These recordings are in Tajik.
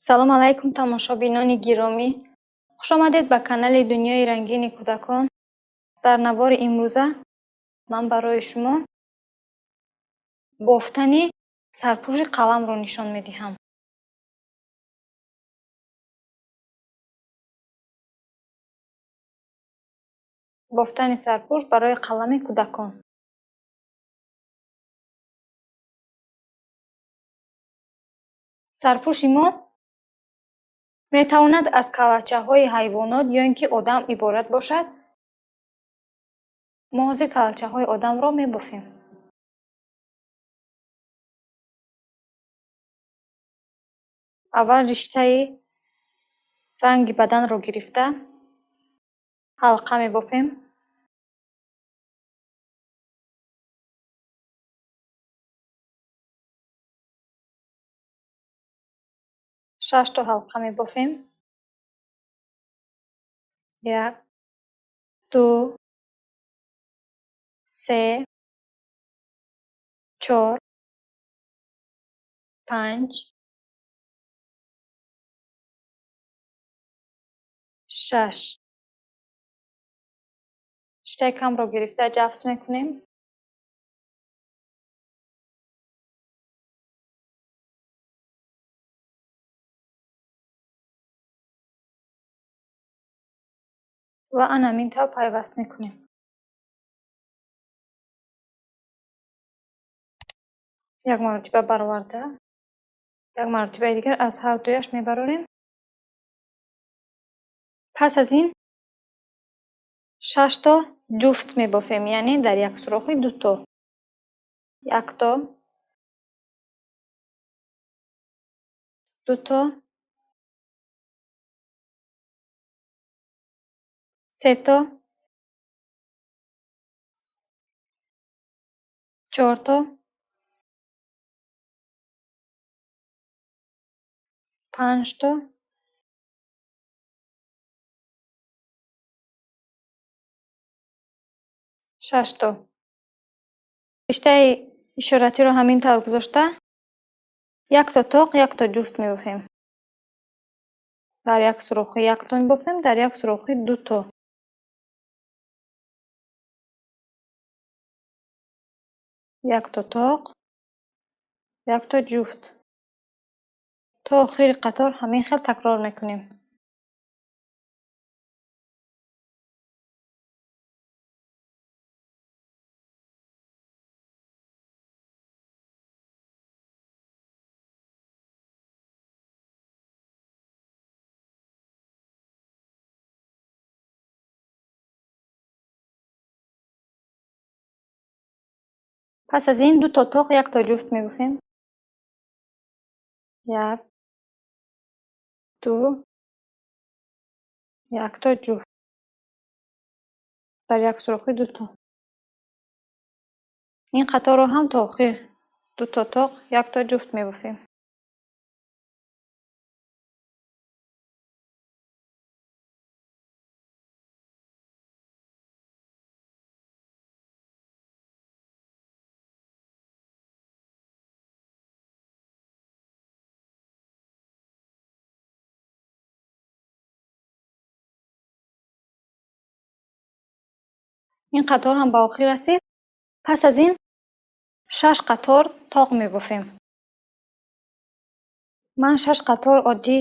Салом алайкум, тамошобинони гиромӣ! Хушомадед ба канали Дунёи рангини кӯдакон. Дар навори имрӯза ман барои шумо бофтани сарпӯши қаламро нишон медиҳам. Бофтани сарпӯш барои қалами кӯдакон. Сарпӯши мо метавонад аз калачаҳои ҳайвонот ё ин ки одам иборат бошад. Мо ҳозир калачаҳои одамро мебофем. Аввал риштаи ранги баданро гирифта ҳалқа мебофем. Шашто ҳалқа мебофем. 1, 2, 3, 4, 5, 6. Риштаи камро гирифта ҷафс мекунем. Ва ана ҳамин тавр пайваст мекунем. Як маротиба бароварда, як маротибаи дигар аз ҳар дуяш мебарорем. Пас аз ин 6 то ҷуфт мебофем, яъне дар як сурохи дуто. Якто, дуто, сето, чорто, панҷто, шашто. Риштаи ишоратиро ҳамин тавр гузошта, якто тоқ, якто ҷуфт мебофем. Дар як сурохи якто мебофем, дар як сурохи дуто. Якто тоқ, якто ҷуфт. То охири қатор ҳамин хел такрор мекунем. Пас аз ин дуто тоқ, якто ҷуфт мебофем. 1, 2, якто ҷуфт. Дар як сурохи дуто. Ин қаторро ҳам то охир дуто тоқ, якто ҷуфт мебофем. Ин қатор ҳам ба охир расид. Пас аз ин 6 қатор тоқ мебофем. Ман 6 қатор оддӣ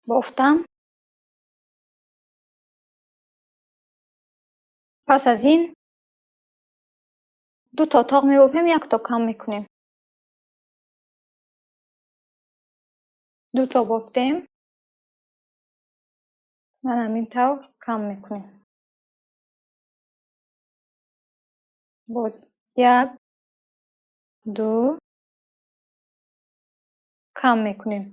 бофтам. Пас аз ин ду то тоқ мебофем, як то кам мекунем. Ду то бофтем. Ман ҳамин тавр кам мекунем. Боз 1, 2, кам мекунем.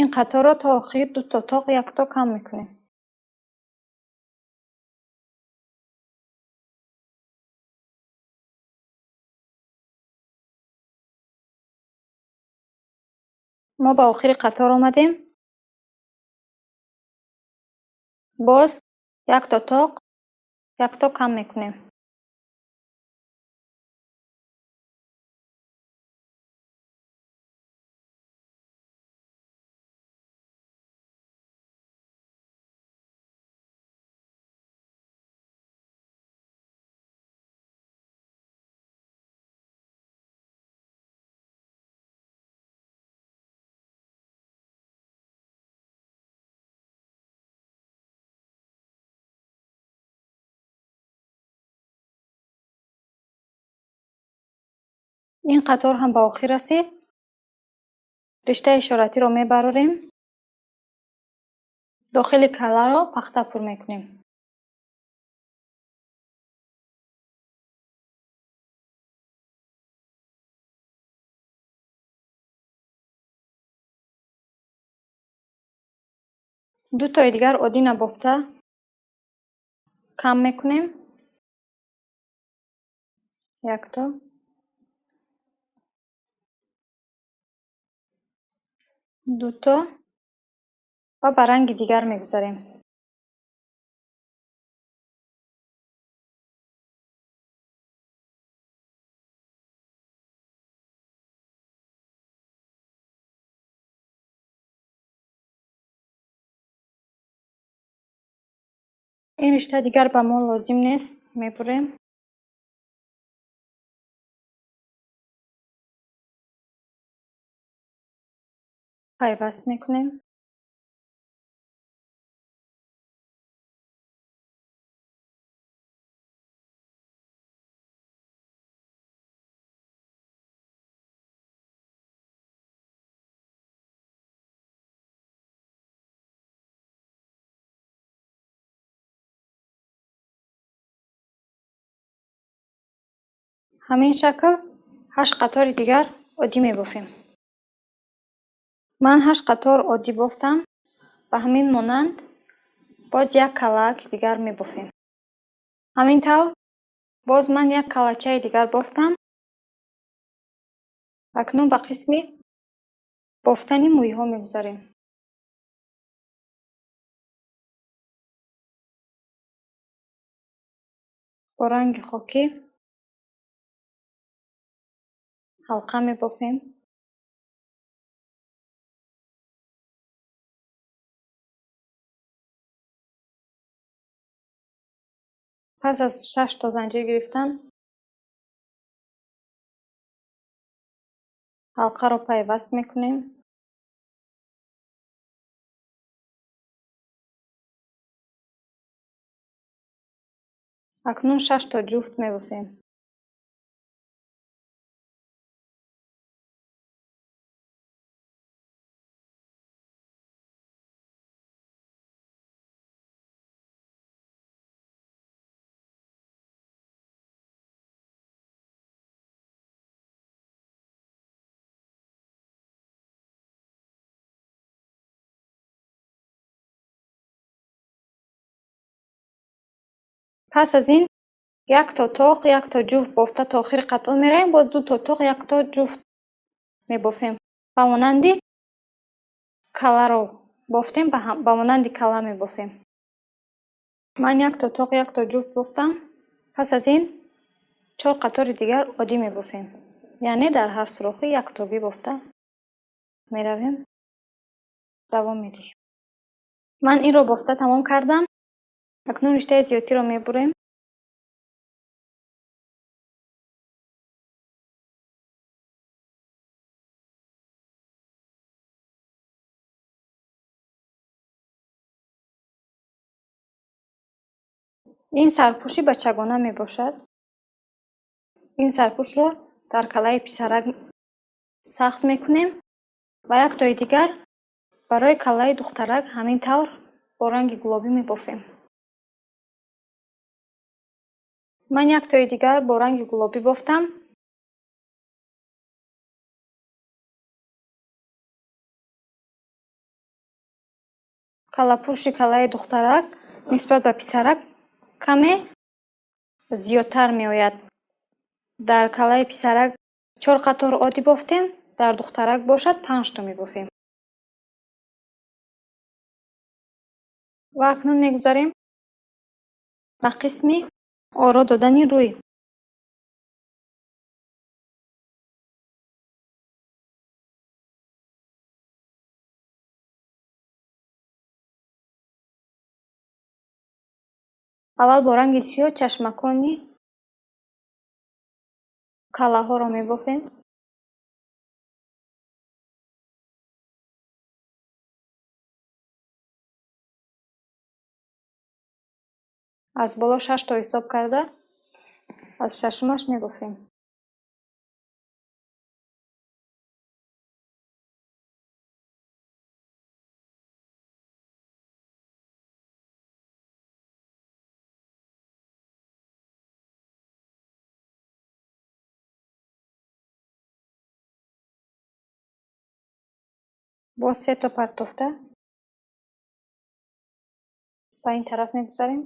Ин қаторро то охир ду то тоқ, як то кам мекунем. Мо ба охири қатор омадем. Боз якто тоқ, якто кам мекунем. Ин қатор ҳам ба охир расид. Риштаи ишоратиро мебарорем. Дохили каларо пахта пур мекунем. Дутои дигар оддӣ набофта кам мекунем. Якто. Дуто ва ба ранги дигар мегузарем. Ин ришта дигар ба мо лозим нест, мебурем. Пайваст мекунем. Ҳамин шакл 8 қатори дигар оддӣ мебофем. Ман 8 қатор оддӣ бофтам. Ба ҳамин монанд боз як калак дигар мебофем. Ҳамин тавр боз ман як калачаи дигар бофтам. Акнун ба қисми бофтани мӯйҳо мегузарем. Бо ранги хокӣ ҳалқа мебофем. Пас аз 6 то занҷир гирифтан ҳалқаро пайваст мекунем. Акнун 6 то ҷуфт мебофем. Пас аз ин як то тоқ, як то ҷуфт бофта то охири қатор меравем, боз ду то тоқ, як то ҷуфт мебофем. Ба монанди каларо бофтем, ба монанди кала мебофем. Ман як то тоқ, як то ҷуфт бофтам. Пас аз ин 4 қатори дигар оддӣ мебофем. Яъне дар ҳар сурохи яктогӣ бофта меравем, давом медиҳем. Ман инро бофта тамом кардам. Акнун риштаи зиёдтиро мебурем. Ин сарпӯши бачагона мебошад. Ин сарпӯшро дар калаи писарак сахт мекунем ва яктои дигар барои калаи духтарак ҳамин тавр бо ранги гулобӣ мебофем. Ман яктои дигар бо ранги гулобӣ бофтам. Калапӯши калаи духтарак нисбат ба писарак каме зиёдтар меояд. Дар калаи писарак 4 қатор оддӣ бофтем, дар духтарак бошад 5 то мебофем. Ва акнун мегузарем ба қисми оро додани рӯй. Аввал бо ранги сиёҳ чашмакони каллаҳоро мебофем. Аз боло 6 то ҳисоб карда, аз шашумаш мебофем. Боз 3 то партофта ба ин тараф мегузарем.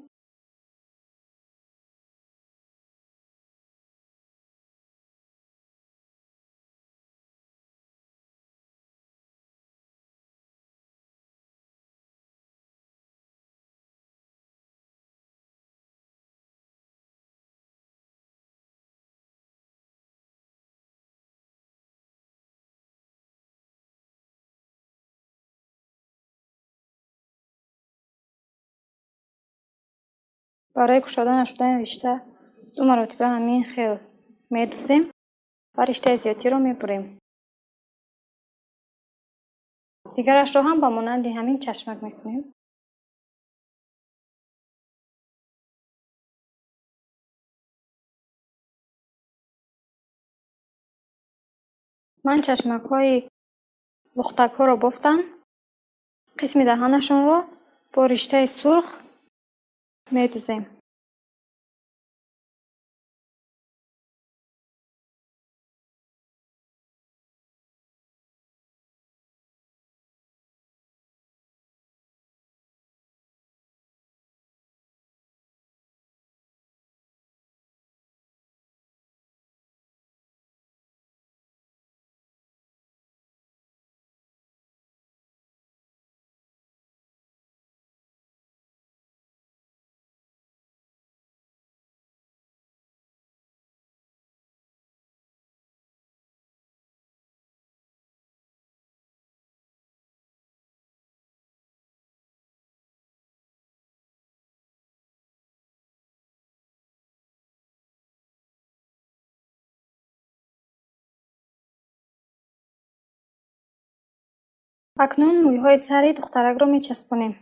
Барои кушода нашудани ришта 2 маротиба ҳамин хел медузем ва риштаи зиёдтиро мебурем. Дигарашро ҳам ба монанди ҳамин чашмак мекунем. Ман чашмакҳои лухтакҳоро бофтам. Қисми даҳанашонро бо риштаи сурх медузем. Акнун мӯйҳои сари духтаракро мечаспонем.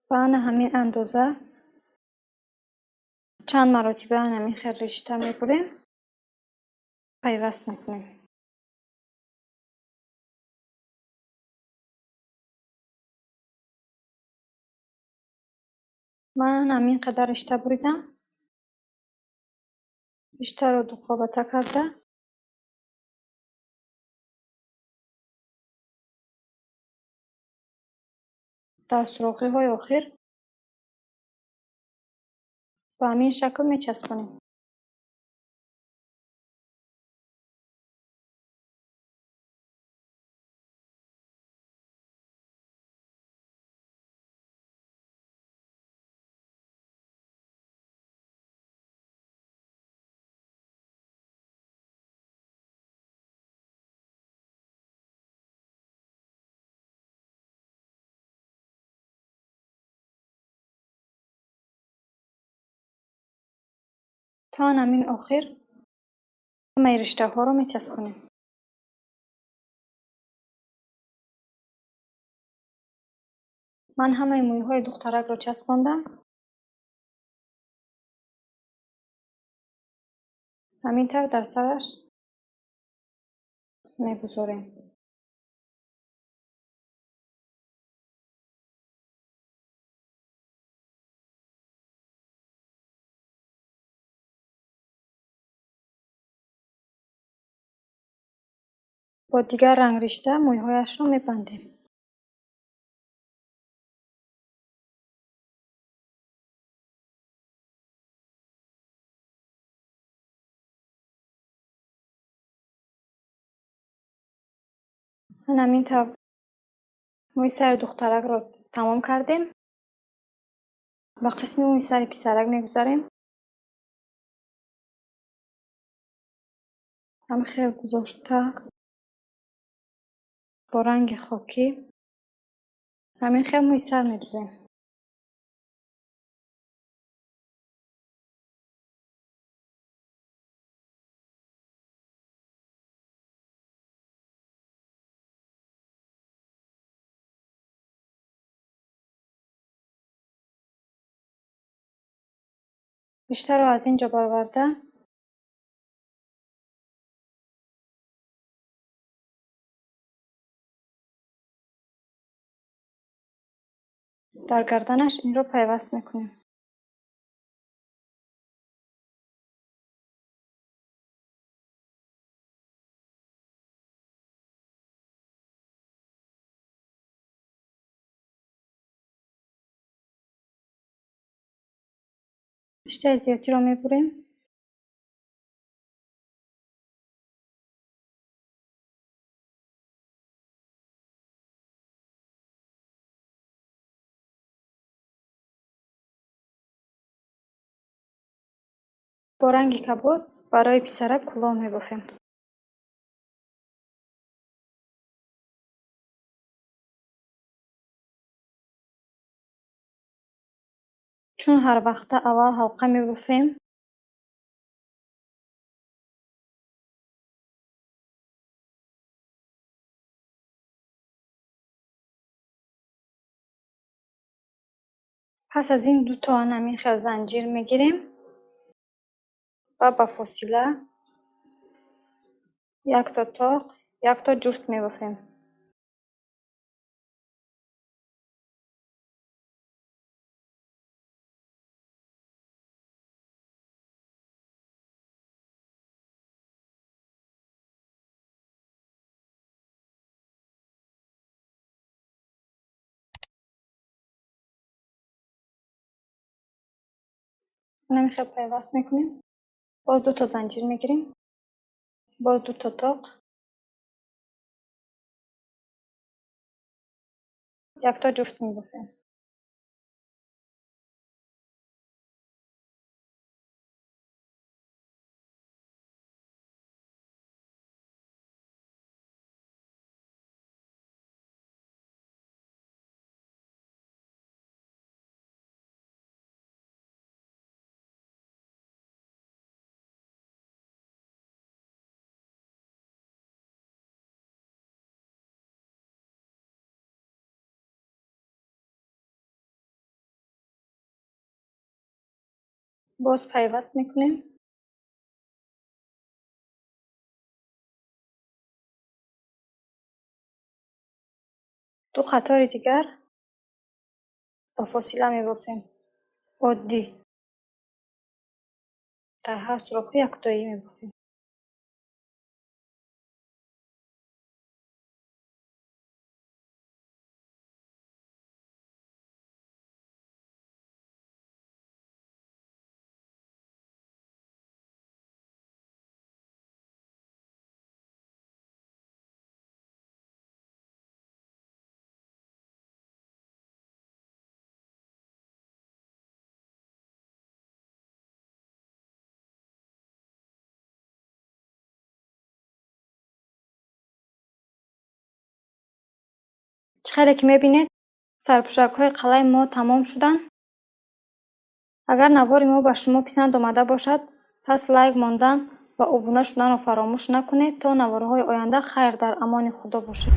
Ба ана ҳамин андоза чанд маротиба ана ҳамин хел ришта мебурем, пайваст мекунем. Ман ҳамин қадар ришта буридам. Риштаро дуқобата карда дар суроғиҳои охир ба ҳамин шакл мечаспонем. То ҳамин охир ҳамаи риштаҳоро мечаспонем. Ман ҳамаи мӯйҳои духтаракро часпондам. Ҳамин тавр дар сараш мегузорем. Бо дигар рангришта мӯйҳояшро мебандем. Ман ҳамин тавр Мӯи сари духтаракро тамом кардем. Ба қисми мӯи сари писарак мегузарем. Ҳамин хел гузошта бо ранги хокӣ ҳамин хел мӯи сар медузем. Риштаро аз ин ҷо бароварда дар гарданаш инро пайваст мекунем. Риштаи зиёдтиро мебурем. Бо ранги кабуд барои писарак кӯлоҳ мебофем. Чун ҳар вақта аввал ҳалқа мебофем, пас аз ин дуто ҳамин хел занҷир мегирем ва ба фосила якто тоқ, якто ҷуфт мебофем. Ҳамин хел пайваст мекунем. Боз дуто занҷир мегирем, боз дуто тоқ, якто ҷуфт мебофем. Боз пайваст мекунем. Ду қатори дигар ба фосила мебофем. Оддӣ. Дар ҳар сурохи яктоӣ мебофем. Чӣ хеле ки мебинед, сарпӯшакҳои қалаи мо тамом шуданд. Агар навори мо ба шумо писанд омада бошад, пас лайк мондан ва обуна шуданро фаромӯш накунед. То наворҳои оянда хайр дар амони Худо бошед.